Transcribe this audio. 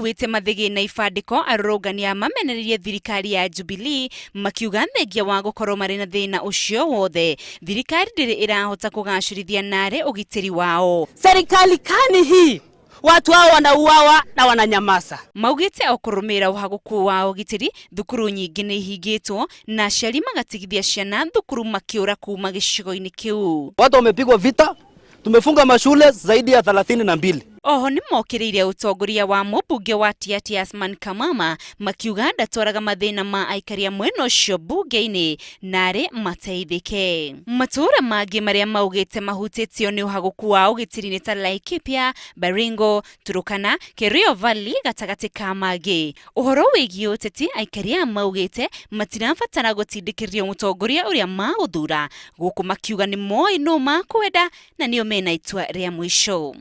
Makuĩte mathĩgĩ na ibandĩko arũrũngani aya mamenereirie thirikari ya Jubilee makiuga thengia wa gũkorwo marĩ na thĩna ũcio wothe thirikari ndĩrĩ ĩrahota kũgacĩrithia narĩ ũgitĩri wao. Serikali kani hii watu hao wanauawa na wananyamaza. Maugĩte o kũrũmĩrĩra ũhagũku wa ũgitĩri thukuru nyingĩ nĩ ihingĩtwo na aciari magatigithia ciana thukuru makĩũra kuma gĩcigo-inĩ kĩu. Watu wamepigwa vita, tumefunga mashule zaidi ya 32. Oho nĩ mokĩrĩire ũtongoria wa mũmbunge wa Tiaty Asman Kamama makiuga ndatwaraga mathĩna ma aikari a mwena ũcio mbunge-inĩ narĩ mateithĩke. Matũũra mangĩ marĩa maugĩte mahutĩtio nĩ ũhagũku wa ũgitĩri nĩ ta Laikipia, Baringo, Turkana, Kerio Valley gatagatĩ ka mangĩ. Ũhoro wĩgiĩ ũteti aikari aya maugĩte matirabatara gũtindĩkĩrĩrio mũtongoria ũrĩa magũthura gũkũ makiuga nĩ moĩ nũ makwenda na nĩo mena itua rĩa mũico.